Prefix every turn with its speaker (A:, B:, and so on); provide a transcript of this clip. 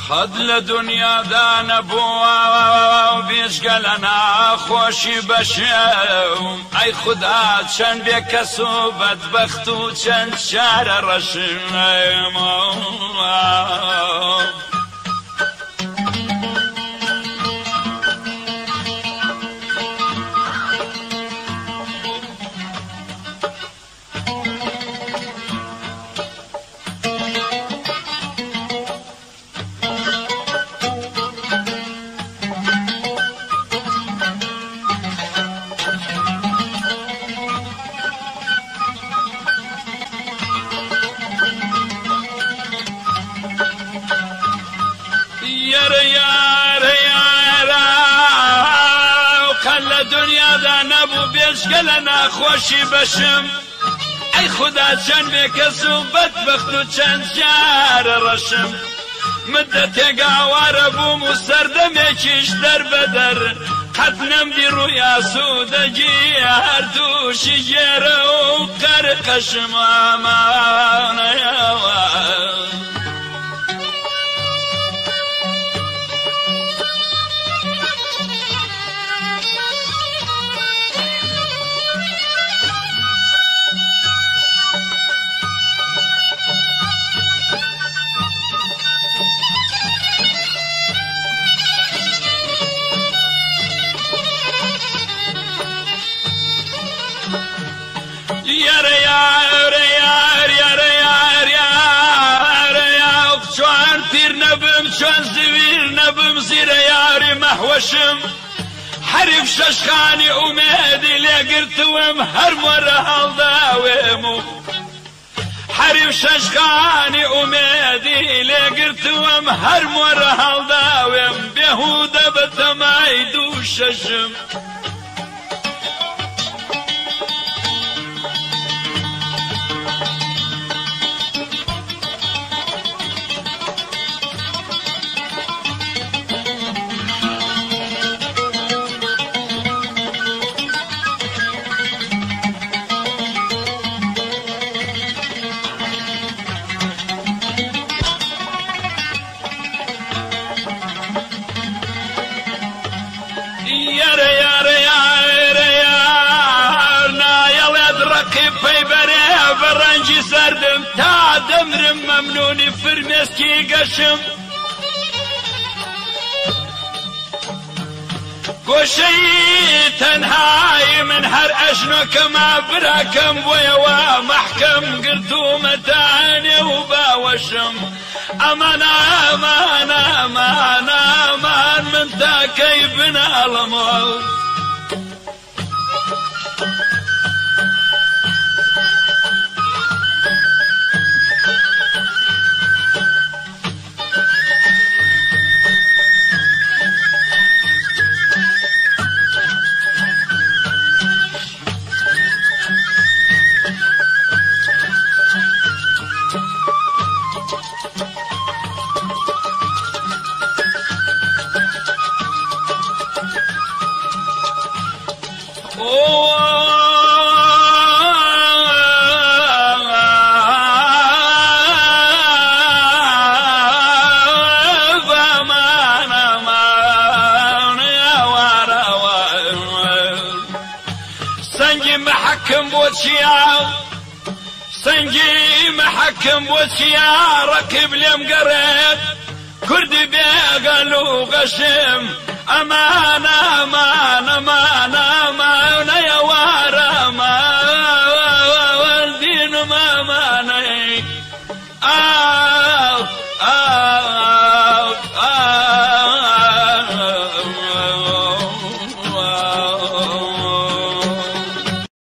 A: قەت لە دنیادا نەبووە بێجگە لە ناخۆشی بەشێوم، ئەی خودا چەند بێکەس و بەدبەخت و چەند چارە ڕەشم. یارە یارە یارە، قەت لە دنیادا نەبوو بێجگە لە ناخۆشی بەشم، ئەی خودا چەند بێکەس و بەدبەخت و چەند جارە ڕەشم. مدەتێک ئاوارە بووم و سەردەمێکیش دەربەدەر، قەت نەمدی ڕووی ئاسوودەگی هەر تووشی گێرە و قەرقەشم. ئامانەیەوە یارە یارە یار یارە یار یارە یا، چۆن پیر نەبم چۆن زویر نەبم زیرە یاری مەحوەشم، حەریف شەشخانی ئومێدی لێگرتوم هەر مۆرە هەڵداوێم و حەریف شەشخانی ئومێدی لێگرتوم هەر مۆرە هەڵداوێم، بێهوودە بەتەمای دوو شەشم. یارە یارە یارە یار، نایەڵێت ڕەقیب پەی بەرێ بە ڕەنگی سەردم، تا دەمرم مەمنونی فرمێسکی گەشم. گۆشەی تەنهای من هەر ئەژنۆکەما براکەم، بۆیەوە مەحکەم گرتوومەتانێ و باوەشم. ئەمان ئەمان ئەمان ئەمان من تاکەی بناڵمەوە. سەنگی مەحەکم بۆ چیا، سەنگی مەحەکم بۆ چیا، ڕەقیب لێم گەڕێت کوردی بێگەل و غەشم. ئەمان ئەمان ئەمان ئەمان ئەیەوارە ئەمان.